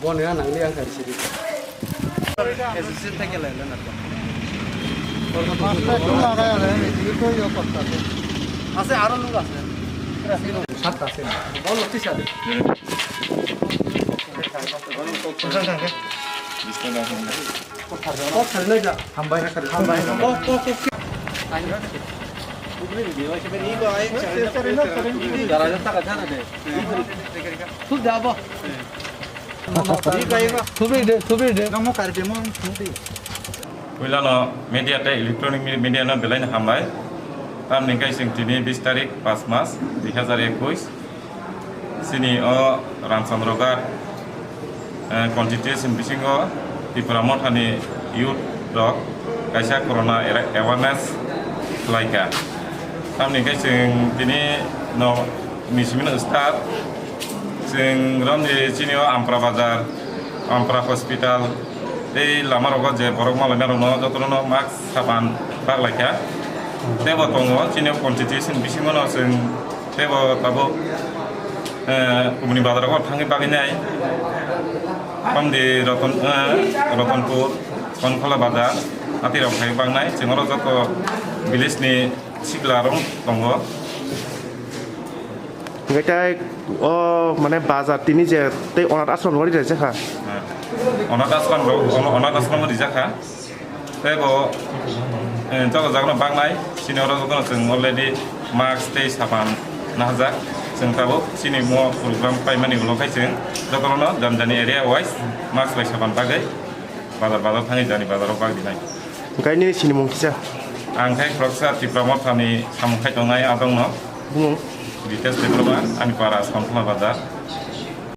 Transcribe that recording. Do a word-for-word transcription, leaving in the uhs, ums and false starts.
Goni na nangli ang kari sidi. Ase aro lug ase. Sat ase. Bol tisa de. Hambai, hambai. Puilano media tei electronic me-, media no belai no hambai. Tamni hwnkhe chwng tini bis tarik, pas mas, dui hazar ekush. Chini o Ramchandra Ghat, eh, constituency bisingo Tipra Mothani youth rok kaisa corona era-, awareness khlaikha. Tamni hwnkhe chwng tini no misimino start, chwng romni chini o Ampra Bazar, Ampra Hospital, tei lama rogo je borok malaina rokno jotono mask sapan baklaikha. Tebo tongo chini o constituency bisingo no chwng tebo tabuk, eh, kubuni bazar rok thangwi bagwi nai. Tamni Roton, eh, Rotonpur, Konkhola bazar, ati rok thangwi bangnai. Chwng oro joto village ni sikla rok tongo. Hingke tai o mane bazar tini je tei onath ashram rok rijak kha. Onath ashram rok, ono-, onath ashram rijak kha. Tei bo, eh, joto jagano bangnai, chini oro jotono chwng already mask tei sapan nahajak. Chwng tabuk chini mo program paimani ulo khai chwng jotono jani jani area wise mask bai sapan bagwi bazar bazar thangwi jani bazaro bagdinai. Hingke nini sinimung kisa? Ang khai khoroksa Tipra Mothani samung khai tongnai adongno. Bumung? Ritesh Debbarma, ani para Samkhla Bazar.